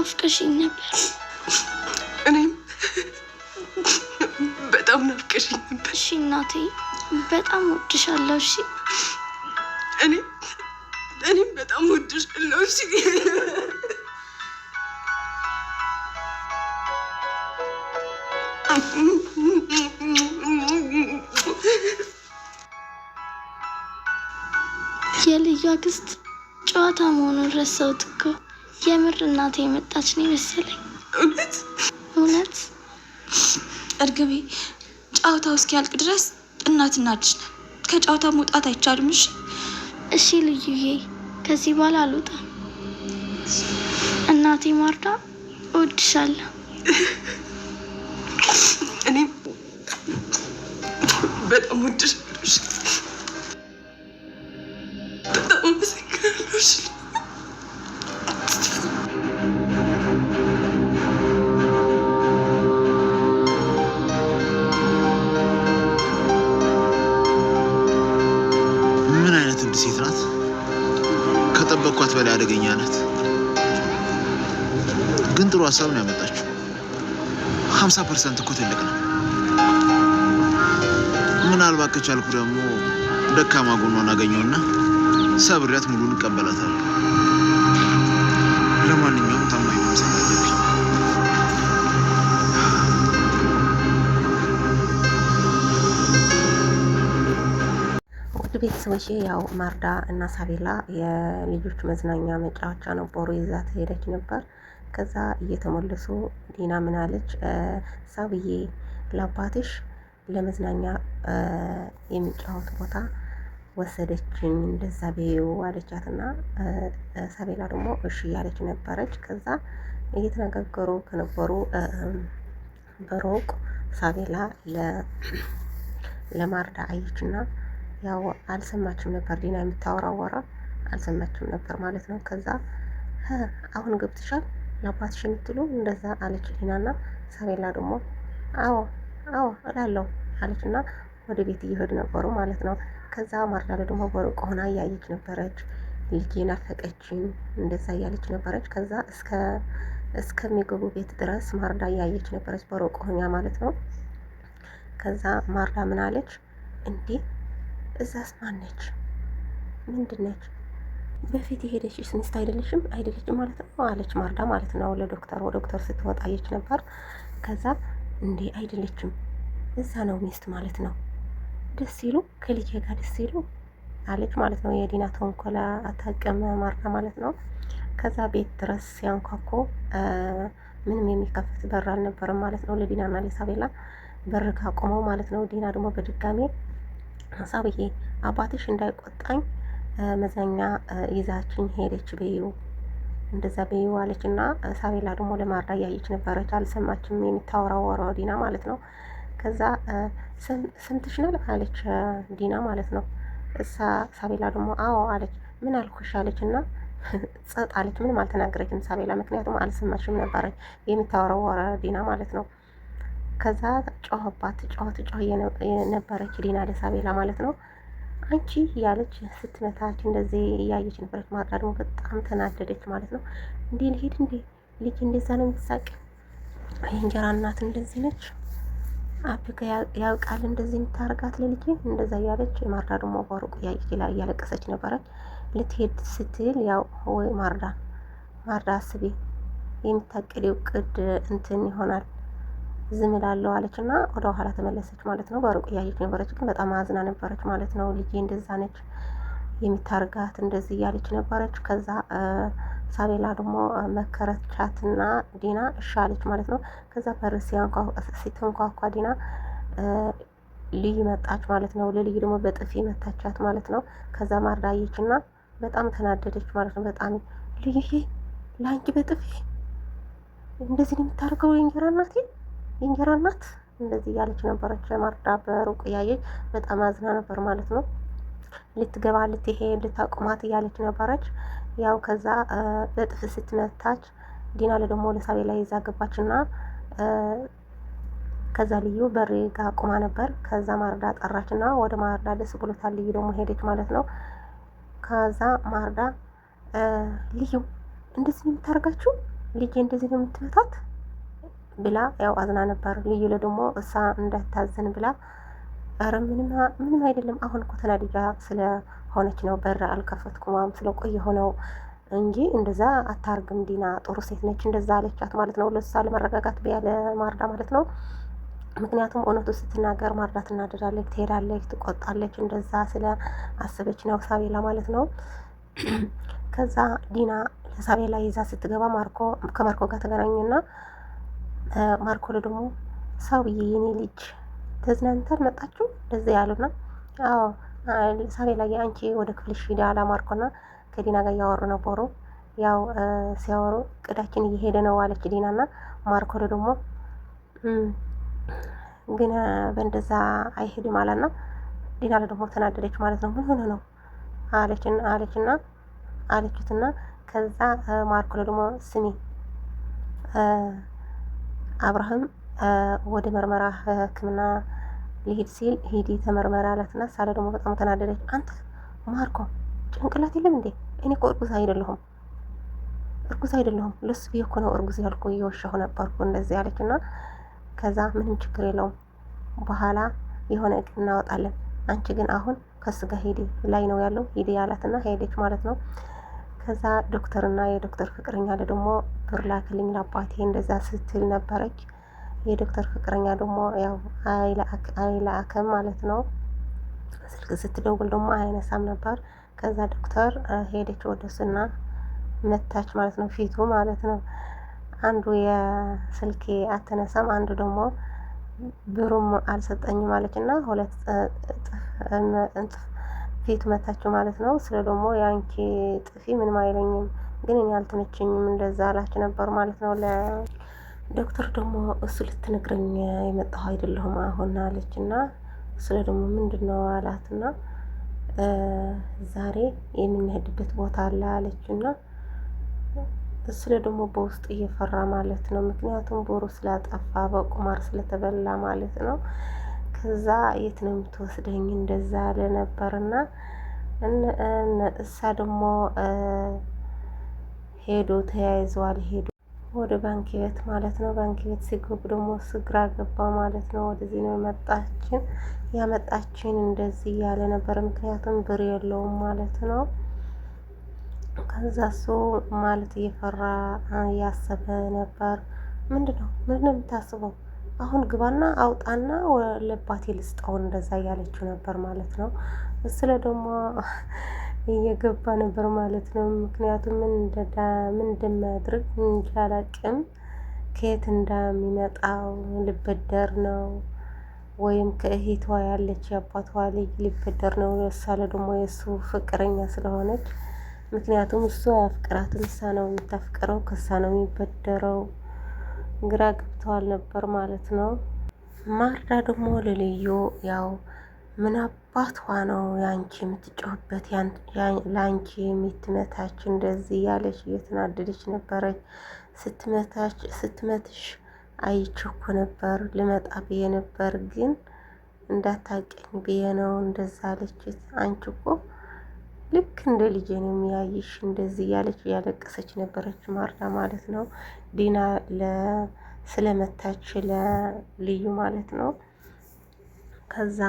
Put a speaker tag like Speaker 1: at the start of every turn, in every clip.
Speaker 1: ናፍቀሽኝ ነበር።
Speaker 2: እኔም በጣም ናፍቀሽኝ ነበር።
Speaker 1: እሺ እናቴ፣ በጣም ወድሻለሁ። እሺ።
Speaker 2: እኔም በጣም ወድሻለሁ። እሺ።
Speaker 1: የልዩ አክስት ጨዋታ መሆኑን ረሳሁት እኮ። የምር እናቴ የመጣች ነው የመሰለኝ።
Speaker 2: እውነት?
Speaker 1: እውነት።
Speaker 3: እርግቤ፣ ጨዋታው እስኪያልቅ ድረስ እናትና ልጅ ነን። ከጨዋታ መውጣት አይቻልም። እሺ?
Speaker 1: እሺ ልዩዬ፣ ከዚህ በኋላ አልወጣም። እናቴ ማርዳ፣ እወድሻለሁ።
Speaker 2: እኔም በጣም ወድሻለሁ። እሺ። በጣም አመሰግናለሁ። እሺ።
Speaker 4: ምን አይነት እብድ ሴት ናት? ከጠበቅኳት በላይ አደገኛ ናት። ግን ጥሩ ሀሳብ ነው ያመጣችው። 50% እኮ ትልቅ ነው። ምናልባት ከቻልኩ ደግሞ ደካማ ጎኗን አገኘውና ሰብሪያት ሙሉን እቀበላታለሁ። ለማንኛውም ታማኝ መምሰል አለብኝ።
Speaker 5: ውድ ቤተሰቦቼ፣ ያው ማርዳ እና ሳቤላ የልጆች መዝናኛ መጫወቻ ነበሩ፣ ይዛ ትሄደች ነበር። ከዛ እየተመለሱ ዲና ምን አለች? ሳብዬ፣ ለአባትሽ ለመዝናኛ የሚጫወት ቦታ ወሰደችኝ፣ እንደዛ በይው አለቻትና ሳቤላ ደግሞ እሺ እያለች ነበረች። ከዛ እየተነጋገሩ ከነበሩ በሩቅ ሳቤላ ለማርዳ አየችና ያው አልሰማችም ነበር፣ ዲና የምታወራው ወራ አልሰማችም ነበር ማለት ነው። ከዛ አሁን ገብትሻል ለአባትሽ የምትሉ እንደዛ አለች ዲናና ሳቤላ ደግሞ አዎ አዎ እላለሁ አለችና ወደ ቤት እየሄዱ ነበሩ ማለት ነው። ከዛ ማርዳ ደግሞ በሩቅ ሆና እያየች ነበረች። ልጄ ናፈቀችኝ እንደዛ እያለች ነበረች። ከዛ እስከሚገቡ ቤት ድረስ ማርዳ እያየች ነበረች በሩቅ ሆኛ ማለት ነው። ከዛ ማርዳ ምን አለች? እንዴ፣ እዛስ ማነች? ምንድነች? በፊት የሄደች ሚስት አይደለሽም? አይደለችም ማለት ነው አለች ማርዳ ማለት ነው ለዶክተር። ዶክተር ስትወጣ አየች ነበር። ከዛ እንዴ፣ አይደለችም፣ እዛ ነው ሚስት ማለት ነው። ደስ ይሉ፣ ከልጄ ጋር ደስ ይሉ አለች ማለት ነው። የዲና ተንኮል አታውቅም ማርዳ ማለት ነው። ከዛ ቤት ድረስ ሲያንኳኮ ምንም የሚከፈት በር አልነበረም ማለት ነው። ለዲናና ለሳቤላ በር ካቆመው ማለት ነው። ዲና ደግሞ በድጋሜ ሳብዬ፣ አባትሽ እንዳይቆጣኝ መዝናኛ ይዛችኝ ሄደች በይው፣ እንደዛ በይው አለች እና ሳቤላ ደግሞ ለማርዳ እያየች ነበረች። አልሰማችም የምታወራው ወሬ ዲና ማለት ነው። ከዛ ሰምተሽናል አለች ዲና ማለት ነው። እሳ ሳቤላ ደግሞ አዎ አለች። ምን አልኩሽ አለች እና ጸጥ አለች። ምንም አልተናገረችም ሳቤላ፣ ምክንያቱም አልሰማችም ነበረች የምታወራው ወሬ ዲና ማለት ነው። ከዛ ጮኸባት፣ ጮኸ ጮኸ የነበረች ዲና ለሳቤላ ማለት ነው። አንቺ እያለች ስትመታች እንደዚህ እያየች ነበረች። ማርዳ ደግሞ በጣም ተናደደች ማለት ነው። እንዴ ልሄድ እንዴ፣ ልጅ እንደዛ ነው የምትሳቅ፣ የእንጀራ እናት እንደዚህ ነች፣ አብከ ያውቃል እንደዚህ የምታደርጋት ለልጄ እንደዛ እያለች ማርዳ ደግሞ በሩቅ እያየች እያለቀሰች ነበረች። ልትሄድ ስትል ያው ወይ ማርዳ ማርዳ አስቤ የምታቅደው ቅድ እንትን ይሆናል፣ ዝም እላለሁ አለች እና ወደ ኋላ ተመለሰች ማለት ነው። በሩቅ እያየች ነበረች፣ ግን በጣም አዝና ነበረች ማለት ነው። ልጄ እንደዛ ነች የሚታርጋት እንደዚህ እያለች ነበረች። ከዛ ሳቤላ ደግሞ መከረቻትና ዲና እሺ አለች ማለት ነው። ከዛ በር ሲተንኳኳ ዲና ልዩ መጣች ማለት ነው። ለልዩ ደግሞ በጥፊ መታቻት ማለት ነው። ከዛ ማርዳ አየችና በጣም ተናደደች ማለት ነው። በጣም ልዩዬ፣ ለአንቺ በጥፊ እንደዚህ ነው የምታደርገው የእንጀራ እናቴ፣ የእንጀራ እናት እንደዚህ እያለች ነበረች። ማርዳ በሩቅ እያየች በጣም አዝና ነበር ማለት ነው። ልትገባ ልትሄድ ልታቆማት እያለች ነበረች። ያው ከዛ በጥፍ ስትመታች ዲና ደግሞ ለሳቤላ ይዛ ገባችና ከዛ ልዩ በሬ ጋር ቆማ ነበር። ከዛ ማርዳ ጠራችና ወደ ማርዳ ደስ ብሎታል። ልዩ ደግሞ ሄደች ማለት ነው። ከዛ ማርዳ ልዩ እንደዚህ ነው የምታደርጋችሁ ልጄ እንደዚህ ነው የምትመታት ብላ ያው አዝና ነበር። ልዩ ደግሞ እሳ እንዳታዝን ብላ ኧረ ምንም አይደለም፣ አሁን እኮ ተናድጃ ስለሆነች ነው በር አልከፈትኩም ስለቆየ ሆነው እንጂ እንደዛ አታርግም፣ ዲና ጥሩ ሴት ነች፣ እንደዛ አለቻት ማለት ነው። ለእሷ ለመረጋጋት ያለ ማርዳ ማለት ነው። ምክንያቱም እውነቱ ስትናገር ማርዳ ትናደዳለች፣ ትሄዳለች፣ ትቆጣለች። እንደዛ ስለ አሰበች ነው ሳቤላ ማለት ነው። ከዛ ዲና ለሳቤላ ይዛ ስትገባ ማርኮ ከማርኮ ጋር ተገናኙና ማርኮ ደግሞ ሰውዬ የኔ ልጅ ተዝናንተን መጣችሁ እንደዚህ ያሉና፣ አዎ ሳቤላ አንቺ ወደ ክፍልሽ ሂድ አላ ማርኮና ከዲና ጋር እያወሩ ነበሩ። ያው ሲያወሩ እቅዳችን እየሄደ ነው አለች ዲናና ማርኮ ደግሞ ግን በእንደዛ አይሄድም አላና ዲና ደግሞ ተናደደች ማለት ነው። ምን ሆነ ነው አለችና አለችና አለችትና ከዛ ማርኮ ደግሞ ስሚ አብርሃም ወደ ምርመራ ሕክምና ሊሄድ ሲል ሂዲ ተመርመራ አላትና ሳለ ደግሞ በጣም ተናደደች። አንተ ማርኮ ጭንቅላት የለም እንዴ? እኔ እኮ እርጉዝ አይደለሁም እርጉዝ አይደለሁም ለሱ ብዬ እኮ ነው እርጉዝ ያልኩ እየወሻሁ ነበርኩ እንደዚህ አለችና ከዛ ምንም ችግር የለውም በኋላ የሆነ እቅድ እናወጣለን። አንቺ ግን አሁን ከሱ ጋር ሂዲ ላይ ነው ያለው ሂዲ ያላትና ሄደች ማለት ነው። ከዛ ዶክተርና የዶክተር ፍቅረኛ ደግሞ ብር ላክልኝ ለአባቴ እንደዛ ስትል ነበረች። የዶክተር ፍቅረኛ ደግሞ ያው አይላክም ማለት ነው። ስልክ ስትደውል ደግሞ አይነሳም ነበር። ከዛ ዶክተር ሄደች ወደ እሱና መታች ማለት ነው፣ ፊቱ ማለት ነው። አንዱ የስልኬ አትነሳም፣ አንዱ ደግሞ ብሩም አልሰጠኝም ማለች እና ሁለት እጥፍ ፊቱ መታችው ማለት ነው። ስለ ደግሞ የአንቺ ጥፊ ምንም አይለኝም ግን እኔ አልተመቸኝም እንደዛ አላች ነበር ማለት ነው። ለዶክተር ደግሞ እሱ ልትነግረኝ የመጣሁ አይደለሁም አሁን አለች እና ስለ ደግሞ ምንድን ነው አላትና ዛሬ የምንሄድበት ቦታ አለ አለች እና ስለ ደግሞ በውስጥ እየፈራ ማለት ነው። ምክንያቱም ቦሩ ስላጠፋ በቁማር ስለተበላ ማለት ነው። ከዛ የት ነው የምትወስደኝ እንደዛ አለ ነበርና እሳ ደግሞ ሄዶ ተያይዘዋል። ሄዶ ወደ ባንክ ቤት ማለት ነው። ባንክ ቤት ሲገቡ ደግሞ እሱ ግራ ገባ ማለት ነው። ወደዚህ ነው የመጣችን ያመጣችን እንደዚህ እያለ ነበር። ምክንያቱም ብር የለውም ማለት ነው። ከዛ እሱ ማለት እየፈራ እያሰበ ነበር። ምንድን ነው የምታስበው? አሁን ግባና አውጣና ለባቴ ልስጠው እንደዛ እያለችው ነበር ማለት ነው። ስለ ደግሞ እየገባ ነበር ማለት ነው። ምክንያቱም ምን እንደሚያደርግ እንጃ አላቅም፣ ከየት እንደሚመጣው ልበደር ነው ወይም ከእህቷ ያለች የአባቷ ልጅ ሊበደር ነው። እሷ ደግሞ የእሱ ፍቅረኛ ስለሆነች ምክንያቱም እሱ አያፍቅራትም፣ እሷ ነው የምታፍቅረው፣ ከእሷ ነው የሚበደረው። ግራ ገብተዋል ነበር ማለት ነው። ማርዳ ደግሞ ለልዩ ያው ምን አባቷ ነው ያንቺ የምትጮህበት ለአንቺ የምትመታች እንደዚህ ያለች እየተናደደች ነበረች። ስትመታች ስትመትሽ አይቼ እኮ ነበር ልመጣ ብዬ ነበር ግን እንዳታቀኝ ብዬ ነው እንደዛ አለች። አንቺ እኮ ልክ እንደ ልጄ ነው የሚያይሽ እንደዚህ እያለች እያለቀሰች ነበረች ማርዳ ማለት ነው። ዲና ስለመታች ለልዩ ማለት ነው። ከዛ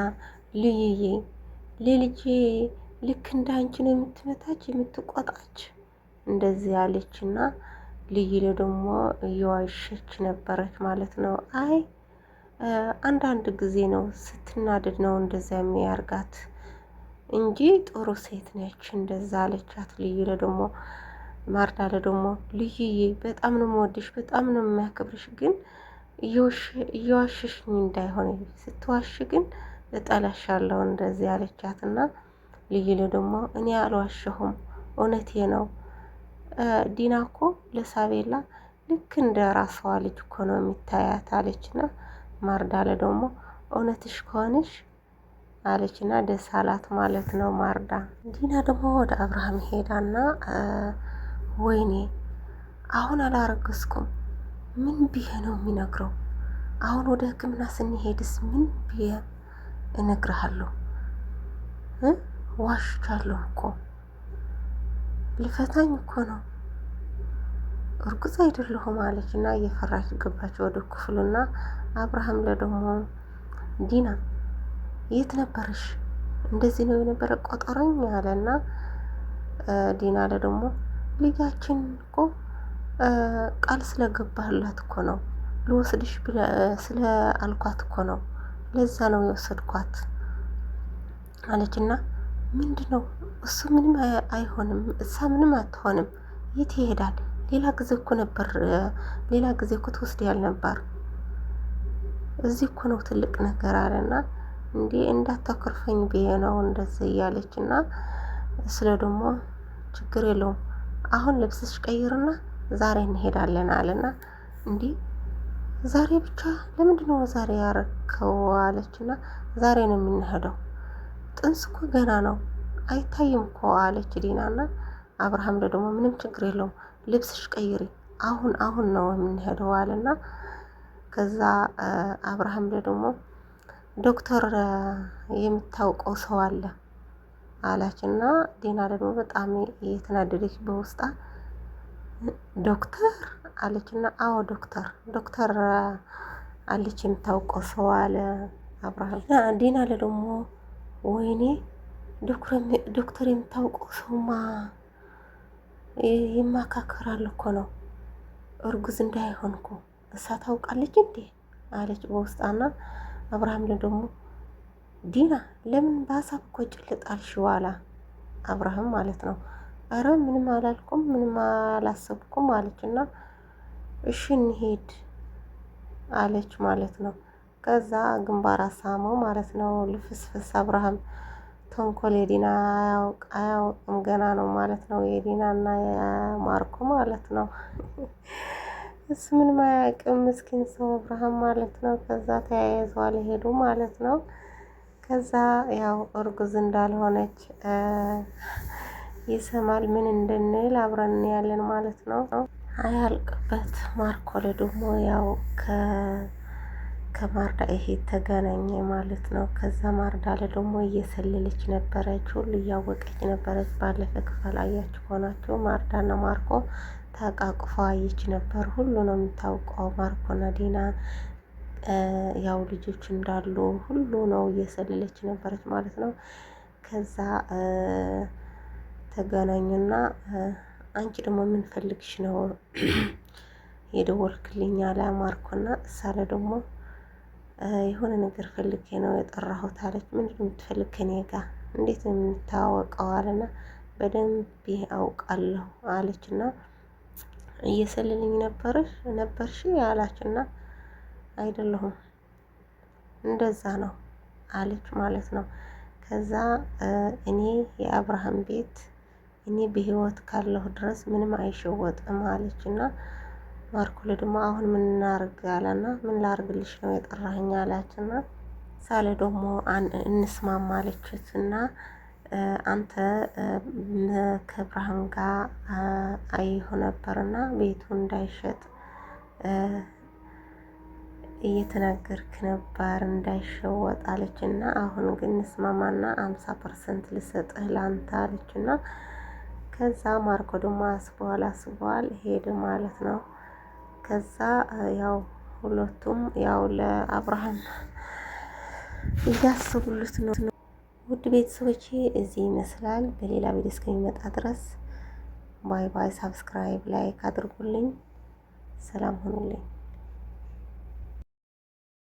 Speaker 5: ልዩዬ ለልጄ ልክ እንደ አንቺ ነው የምትመታች የምትቆጣች እንደዚህ ያለች እና ልዩ ደግሞ እየዋሸች ነበረች ማለት ነው። አይ አንዳንድ ጊዜ ነው ስትናደድ ነው እንደዚያ የሚያርጋት እንጂ ጥሩ ሴት ነች እንደዛ አለቻት። ልዩ ደግሞ ማርዳ ደግሞ ልዩዬ በጣም ነው የምወድሽ፣ በጣም ነው የሚያከብርሽ፣ ግን እየዋሸሽኝ እንዳይሆን ስትዋሽ ግን እጠላሻለሁ እንደዚህ አለቻትና ልዩ ደግሞ እኔ አልዋሸሁም እውነቴ ነው። ዲና እኮ ለሳቤላ ልክ እንደ ራሷ ልጅ እኮ ነው የሚታያት አለችና ማርዳለ ደግሞ እውነትሽ ከሆነሽ አለችና ደስ አላት ማለት ነው። ማርዳ ዲና ደግሞ ወደ አብርሃም ሄዳና ወይኔ አሁን አላረገዝኩም፣ ምን ብዬ ነው የሚነግረው? አሁን ወደ ሕክምና ስንሄድስ ምን ብዬ እነግርሃለሁ? ዋሽቻለሁ እኮ ልፈታኝ እኮ ነው። እርጉዝ አይደለሁም አለች እና እየፈራች ገባች ወደ ክፍሉና አብርሃም ለደግሞ ዲና የት ነበርሽ? እንደዚህ ነው የነበረ ቆጠረኝ አለና ዲና ለደግሞ ልጃችን እኮ ቃል ስለገባህላት እኮ ነው ልወስድሽ ስለ አልኳት እኮ ነው ለዛ ነው የወሰድኳት አለችና ምንድን ነው እሱ ምንም አይሆንም፣ እሳ ምንም አትሆንም፣ የት ይሄዳል? ሌላ ጊዜ እኮ ነበር፣ ሌላ ጊዜ እኮ ትወስድ ነበር። እዚህ እኮ ነው ትልቅ ነገር አለና እንዴ እንዳታኮርፈኝ ብዬ ነው እንደዚህ እያለች እና ስለ ደግሞ ችግር የለውም አሁን ልብስሽ ቀይርና ዛሬ እንሄዳለን አለና እንዴ ዛሬ ብቻ ለምንድን ነው ዛሬ ያረከው አለችና ዛሬ ነው የምንሄደው ጥንስ እኮ ገና ነው አይታይም እኮ አለች ዲናና አብርሃም ደግሞ ምንም ችግር የለውም ልብስሽ ቀይሪ አሁን አሁን ነው የምንሄደው አለና ከዛ አብርሃም ደግሞ ዶክተር የምታውቀው ሰው አለ አላች እና ዲና ደግሞ በጣም እየተናደደች በውስጣ ዶክተር አለችና፣ አዎ ዶክተር ዶክተር አለች የምታውቀው ሰው አለ አብርሃም። ዲና ደግሞ ወይኔ ዶክተር የምታውቀው ሰውማ ይማካከራል እኮ ነው እርጉዝ እንዳይሆንኩ እሳ ታውቃለች እንዴ አለች በውስጣና አብርሃም ደግሞ ዲና ለምን በሀሳብ እኮ ጭልጥ ዋላ አብርሃም ማለት ነው። አረ ምንም አላልኩም ምንም አላሰብኩም አለችና እሺ እንሄድ አለች ማለት ነው። ከዛ ግንባር አሳመው ማለት ነው። ልፍስፍስ አብርሃም ተንኮል የዲና አያውቅም ገና ነው ማለት ነው። የዲናና የማርኮ ማለት ነው። እሱ ምንም አያውቅም ምስኪን ሰው አብርሃም ማለት ነው። ከዛ ተያይዘዋል ሄዱ ማለት ነው። ከዛ ያው እርጉዝ እንዳልሆነች ይሰማል። ምን እንድንል አብረን ያለን ማለት ነው። አያልቅበት ማርኮ ደግሞ ያው ከማርዳ ይሄ ተገናኘ ማለት ነው። ከዛ ማርዳ ደግሞ እየሰለለች ነበረች፣ ሁሉ እያወቀች ነበረች። ባለፈ ክፍል አያችሁ ሆናችሁ ማርዳና ማርኮ ተቃቅፎ አየች ነበር። ሁሉ ነው የምታውቀው ማርኮና ዲና ያው ልጆች እንዳሉ ሁሉ ነው እየሰለለች ነበረች ማለት ነው። ከዛ ተገናኙና አንቺ ደግሞ ምን ፈልግሽ ነው የደወልክልኝ አለ ማርኮና እሳለ ደግሞ የሆነ ነገር ፈልጌ ነው የጠራሁት አለች። ምንድን ነው የምትፈልግ ከኔ ጋር እንዴት ነው የምንተዋወቀው አለና በደንብ አውቃለሁ አለችና እየሰለልኝ ነበርሽ ነበርሽ አላችና አይደለሁም እንደዛ ነው አለች ማለት ነው። ከዛ እኔ የአብርሃም ቤት እኔ በህይወት ካለሁ ድረስ ምንም አይሸወጥም አለች እና ማርኮል ደግሞ አሁን ምን እናርግ አለና ምን ላርግልሽ ነው የጠራኸኝ አላችና ሳለ ደግሞ እንስማማ አለችት እና አንተ ከብርሃን ጋር አይሁ ነበርና ቤቱ እንዳይሸጥ እየተናገርክ ነበር እንዳይሸወጥ አለችና፣ አሁን ግን እንስማማና 50% ልሰጥህ ለአንተ አለችና፣ ከዛ ማርኮ ደግሞ አስበዋል አስበዋል ሄደ ማለት ነው። ከዛ ያው ሁለቱም ያው ለአብርሃም እያስቡሉት ነው። ውድ ቤተሰቦቼ እዚህ ይመስላል። በሌላ ቪዲዮ እስከሚመጣ ድረስ bye bye። subscribe፣ like አድርጉልኝ። ሰላም ሁኑልኝ።